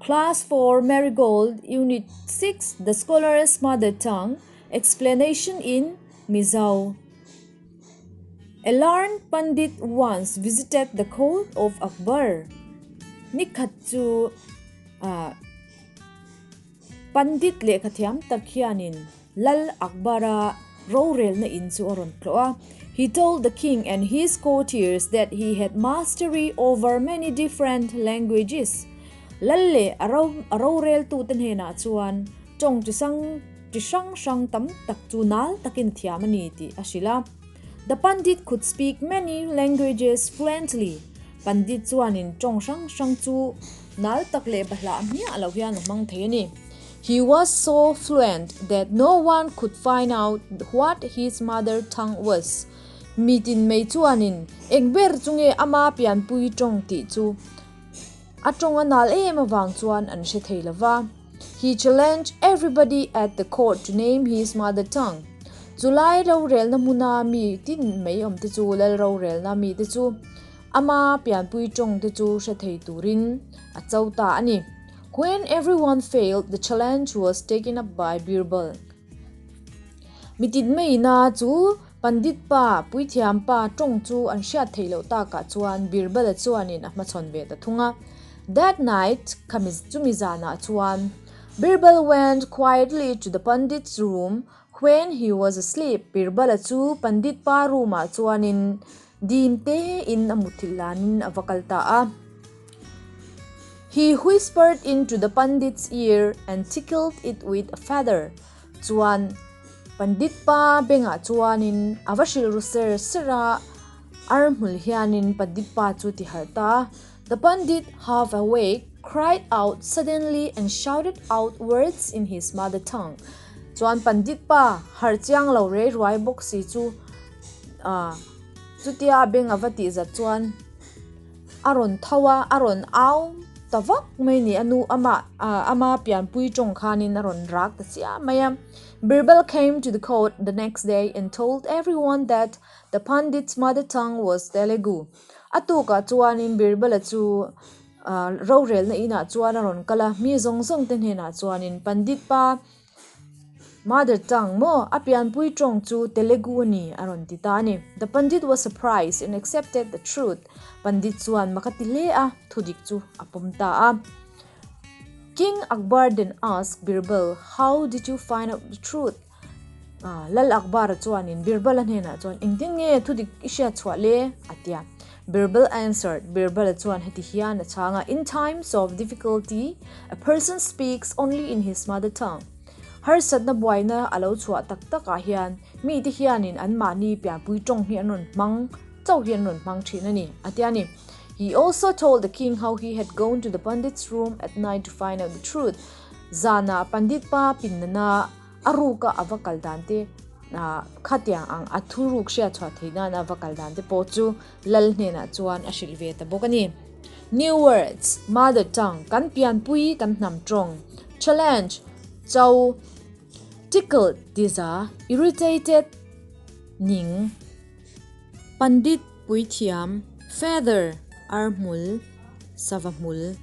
Class 4 Marigold Unit 6 The Scholar's Mother Tongue Explanation in Mizo A learned pandit once visited the court of Akbar. Nikhat chu ah Pandit lehkhathiam tak hianin Lal Akbar-a rorelna in chu a rawn tlawh a. He told the king and his courtiers that he had mastery over many different languages. Lal leh a a roreltute hnenah chuan tawng chi sang chi hrang hrang tam tak chu nal takin a thiam a ni tih a hrilh a. The pandit could speak many languages fluently. Pandit chuanin tawng hrang hrang chu nal tak leh bahlah hmiah lo hian a hmang thei a ni. He was so fluent that no one could find out what his mother tongue was. Mi tin mai chuanin eng ber chu nge ama pianpui tawng tih chu a tawng a nal em avang chuan an hre thei lo va. He challenged everybody at the court to name his mother tongue. Chulai rorelna hmuna mi tin mai awm te chu lal rorelna mi te chu ama pianpui tawng te chu hre thei turin a cho ta a ni. When everyone failed, the challenge was taken up by Birbal. Mi tin maina chu Pandit pa, puithiam pa tawng chu an hriat theih loh takah chuan Birbal-a chuanin a hmachhawn ve ta thung a. That night, khami chumi zanah chuan Birbal went quietly to the Pandit's room when he was asleep. Birbal-a chu Pandit pa room-ah chuanin dim tein a muthilh lanin a va kal ta a. He whispered into the Pandit's ear and tickled it with a feather. Chuan Pandit pa bengah chuanin a va hrilh ru ser ser a, ar hmul hianin Pandit pa chu ti harh ta a. The Pandit, half awake, cried out suddenly and shouted out words in his mother tongue. Chuan Pandit pa harh chiang lo rei ruai bawk si chu ah chutia a beng a va tih zat chuan a rawn tho a, a rawn au ta vak mai a ni. A nu amah ah ama pianpui tawng khanin a rawn rak ta chiah mai a. Birbal came to the court the next day and told everyone that the pandit's mother tongue was Telugu. A tukah chuanin Birbala chu ah rorelna inah chuan a rawn kal a, mi zawng zawng te hnenah chuanin pandit pa Mother tongue maw? A pianpui tawng chu Telugu a ni, a rawn ti ta a ni. The Pandit was surprised and accepted the truth. Pandit chuan mak a ti hle a, thudik chu a pawm ta a. King Akbar then asked Birbal, How did you find out the truth? Lal Akbar-a chuanin Birbal-a hnenah chuan, Engtin nge thudik i hriat chhuah le? a ti a. Birbal answered, Birbal-a chuan heti hian a chhang a, In times of difficulty, a person speaks only in his mother tongue. Harsatna buaina a lo chhuah tak takah hian mite hianin anmahni pianpui tawng hi an rawn hmang chauh hi an rawn hmang thin a ni, a ti a ni. He also told the king how he had gone to the pandit's room at night to find out the truth. Zanah pandit pa pinnana a ruka a va kal dan te, khatiang ang a thuruk hriat chhuah theih nan a va kal dan te pawh chu lal hnenah chuan a hrilh ve ta bawk a ni. New words, mother tongue, kan pianpui kan hnam tawng, challenge, cho, tickled, tiza, irritated, ning, pandit, puithiam, feather, ar hmul, sava hmul.